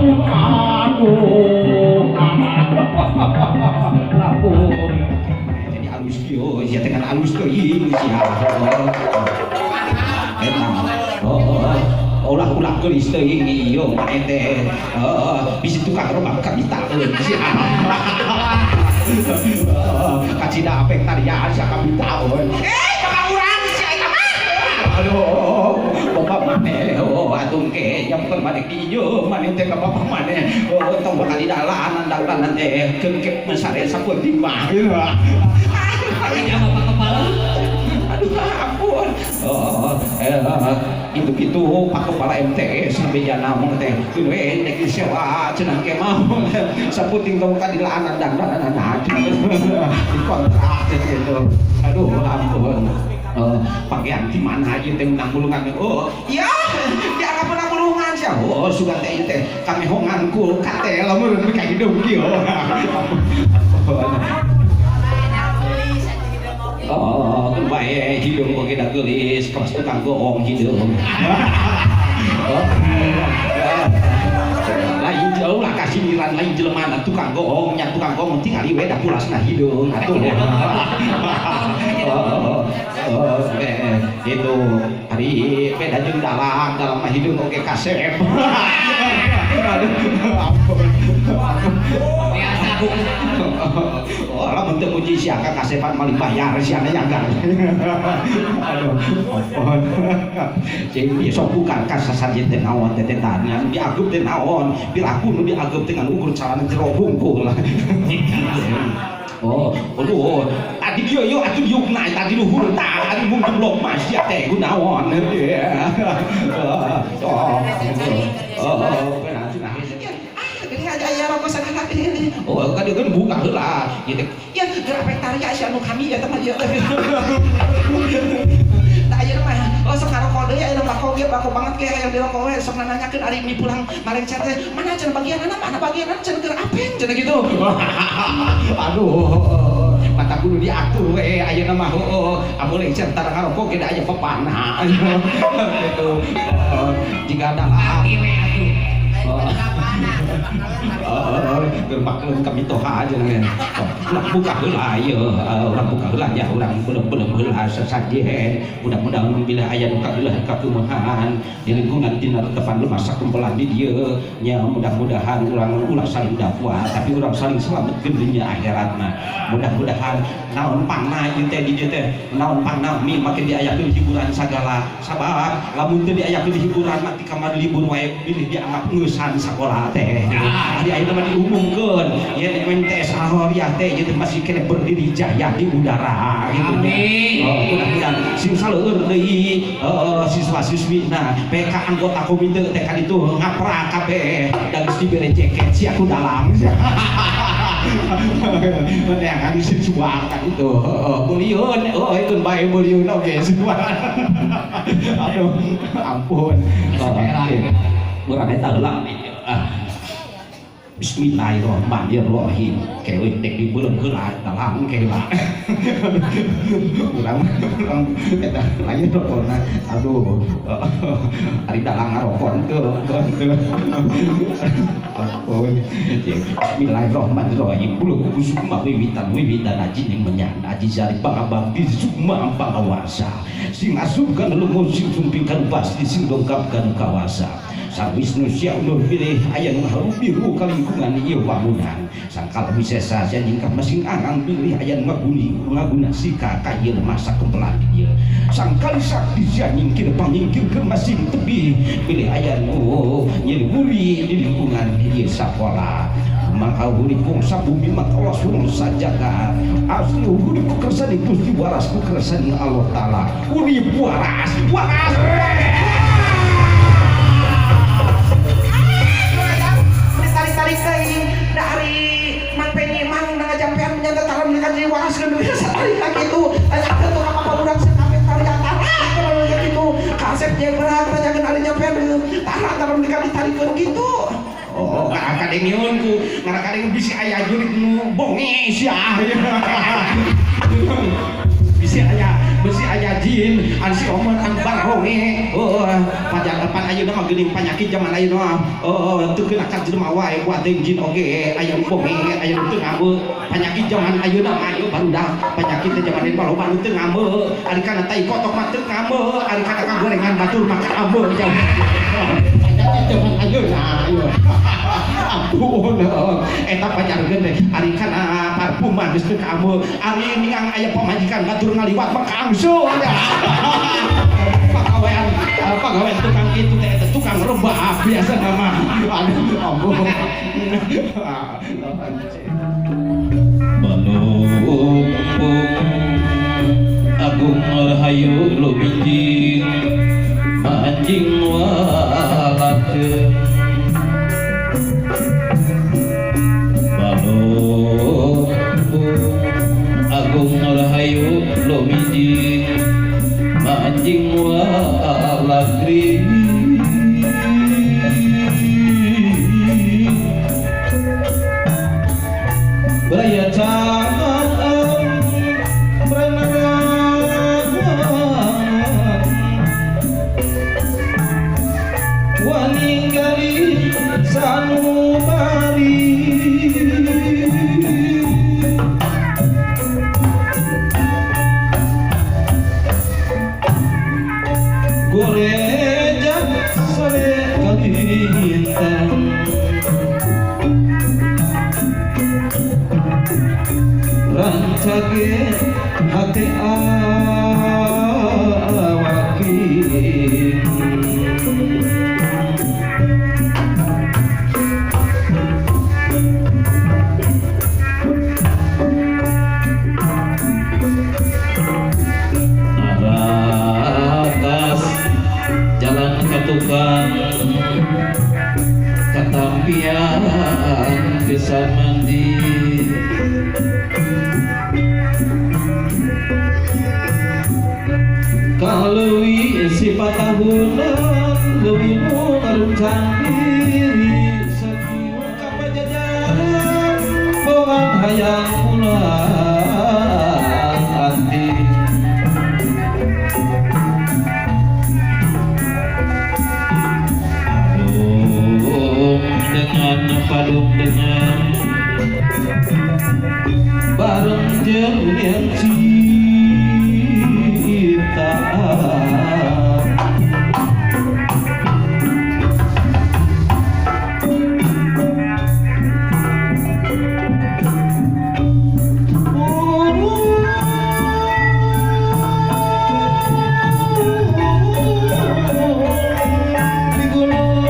Aduh, lapur. Jadi alus kieu, sia teh kan alus teuing sia. Eta. Oh, ulah-ulah geulis teuing ieu maneh teh. Heeh, bisi tukang robak kabitaeun sia. Kacida apek tarian sia kabitaeun. Eh, bapak urang sia eta mah. Aduh, bapak maneh, oh atuh ke nyamper maneh di ieu maneh teh ka bapak maneh. Oh, tong bakal di dalanan dalanan teh keun ke mesare sapeunting mah. Ya bapak kepala. Aduh, ampun. Oh, itu gitu Pak Kepala MTS sampai jana ngomong teh teu we dek disewa cenah ke mau saputing tong ka dilaanan dangdanan di kontrak gitu. Aduh, ampun. Pakaian di mana ieu teh menang bulungan? Oh iya, dianggap menang bulungan sia. Oh, sugan teh ieu teh kamehongan ku katel lamun ka hidung kieu. Oh, kan bae hidung oge da geulis, kelas tukang goong hidung. Oh, lain jauh lah kasiniran lain jelema na tukang goong nya, tukang goong tingali we da pulasna hidung atuh. Oh, oh, itu ari beda jeung dalang, dalang mah hidung oge kasep. Aduh, ampun. Biasa bu. Oh, lamun teu muji sia ka kasepan maling bayar sia nya nyagar. Aduh, ampun. Cing sok buka ka sasajen teh naon teh teh anu dianggep teh naon, piraku nu dianggep teh ngan ukur calana jero hungkul. Oh, aduh, tadi kieu yo atuh diukna tadi luhur tah, atuh mung jeblok mah sia teh kunaon. Oh, oh, oh, aya rokok sagala ini. Oh, kan dia kan buka heula. Ieu teh, ya geura taria sia nu kami ya mah ieu. Da ayeuna mah oh sok ngarokok deui ayeuna bako ge bako banget ge hayang dirokok we sok nanyakeun ari mi pulang marencet teh mana cenah bagianana, mana bagianana cenah keur apeng cenah gitu. Aduh, mata kudu diatur we ayeuna mah heueuh. Amun lengser tara ngarokok ge da aya pepana gitu. Jika dalam Iwe atuh. Oh, keur maklum kami toha aja nih. Ulah buka heula ieu, urang buka heula nya, urang belum-belum heula sesajen. Mudah-mudahan bila aya nu kageuleuhan kakumahan di lingkungan dina retepan rumah sakumpelan di dieu nya, mudah-mudahan urang ulah saling dakwah tapi urang saling selametkeun dunya akhirat mah. Mudah-mudahan naon pangna ieu teh di dieu teh, naon pangna mi make diayakeun hiburan sagala, sabab lamun teu diayakeun hiburan mah di kamar libur wae bilih dianggap ngeusan sakola teh. Ari ayeuna mah diumumkeun yen MTS Al-Horiyah teh ieu teh masih keneh berdiri jaya di udara gitu nya. Amin. Oh, mudah-mudahan sing saleueur deui siswa-siswi nah PK anggota komite teh kan itu ngaprak kabeh da geus dibere jaket sia ku dalang. Neangan siswa kan itu. Heeh, beuliun, oh itu bae beuliun oge siswa. Aduh, ampun. Urang eta heula. Ah. Bismillahirrahmanirrahim. Kewe dek dibeuleum heula dalang kewe. Urang urang eta lain rokona. Aduh. Ari dalang ngarokok teu teu. Ampun. Bismillahirrahmanirrahim. Bulu kuku sukma wiwitan wiwitan aji ning menyan aji sari pangabakti sukma pangawasa. Sing asup kana lumur sing sumping kana pasti sing dongkap kana kawasa. Sang Wisnu sia ulur pilih aya nu biru ka lingkungan ieu bangunan. Sangkala wisesa sia nyingkah masing angang pilih aya nu ngaguni ngaguna sika ka ieu masa kumpelan di dieu. Sangkali sakti sia nyingkir panyingkirkeun masing tebi pilih aya nu nyeri buri di lingkungan ieu sakola. Maka urip wong sabumi maka Allah suruh sajaga asli urip ku kersane Gusti waras ku kersane Allah Ta'ala urip waras waras. Tarik-tarik teh dari Mang Penny mang ngajampean menyanta taram dengan jadi waras kan biasa tarik lagi itu tanyakeun tuh apa urang sakabeh tarian tara gitu kasep jebrak tanyakeun ari nyampean tara taram ditarikeun gitu. Oh, kadengieun ku ngarakadeng bisi aya jurik nu bonge sia. Bisi aya Besi aya jin, an si Oman an baronge. Oh, pajar pan ayeuna mah geuning panyakit zaman ayeuna mah. Oh, teu kena ka jelema wae kuat jin oge, aya nu bonge, aya nu teu ngambeu. Panyakit zaman ayeuna mah ieu barudak. Panyakit teh zaman ayeuna loba nu teu ngambeu. Ari kana tai kotok mah teu ngambeu, ari kana kagorengan batur mah kaambeu jauh. Panyakit zaman ayeuna ieu. Ampun, eta pajarkeun teh ari kana parfum mah geus teu kaambeu. Ari ningang aya pamajikan batur ngaliwat mah kaangsu. Pagawean, pagawean tukang kitu teh eta tukang rebah biasa mah. Aduh, ampun. Balumpung agung rahayu lumijing manjing walakeun. Balumpung agung rahayu lumijing manjing walagri. Beraya tangan berenang waninggali sanubari. Goreja sore kalintang rancage hati awakin. Naratas jalan katukang katampian desa mandi. Kalui sifat tahunan leuwih nu ngaruncang diri sakiwa ka pajajaran bogan hayang pulang anti. Padung dengan padung dengan bareng jeung cinta. Di gunung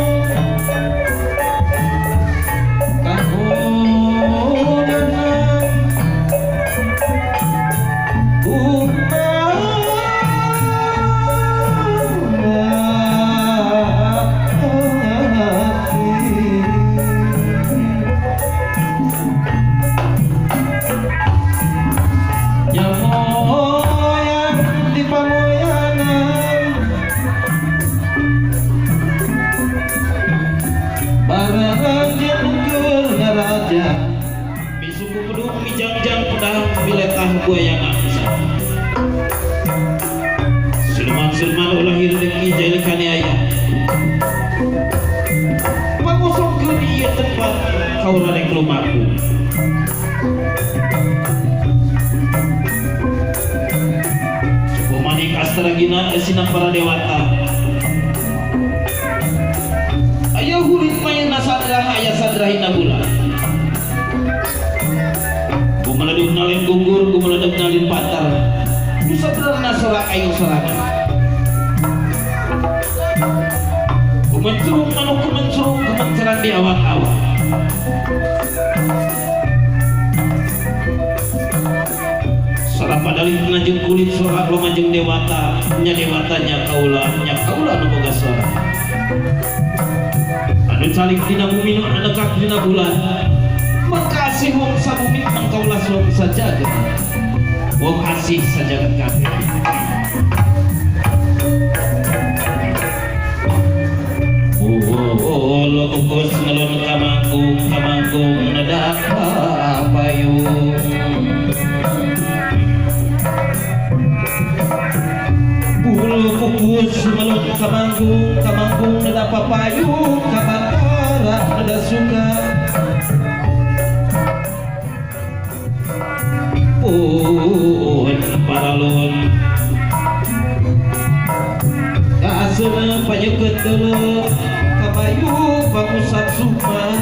kahodanan nyamoyan di pamoyanan bareng jeung keur ngaraja. Misuku pedung mijangjang pedang miletah buayana. Siluman-siluman ulah hirdeki jail kaniaya. Pangosongkeun ieu tempat kaula rek lumaku. Suku manik astragina esina para dewata. Aya hurit mayana sadrah aya sadrahina bulan. Gumeledug nalin gunggur, gumeledug nalin patar. Nu sadrahna sorak aing sorangan. Kumencrung manuk kumencrung kumenceran di awang-awang. Sorak padalih ngajeng kulit sorak lumajeng dewata, nya dewatanya kaula, nya kaula nu boga sorak. Anu calik dina bumi nu anekak dina bulan. Makasih wong sabumi mang kaula wong sajaga. Wong asih sajagat kabeh. Oh, ukus ngelun kamangkung kamangkung nedak payung. Kamanggung kamanggung neda papayung kabatara neda suka pun paralon kaasana panyeukeut deuleu kabayu pangusap sukma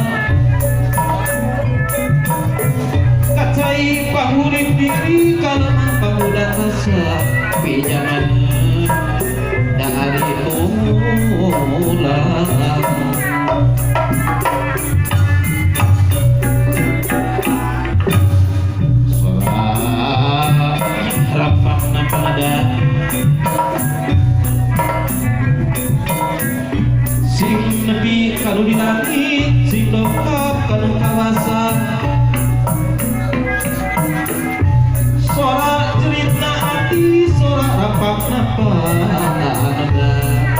kacai pangurip diri kalemah pangudah rasa pijaman dari ulang. Sora rapatna panada sing nepi kanu di langit sing dongkap kanu kawasa sora cerita hati sora rapatna panada.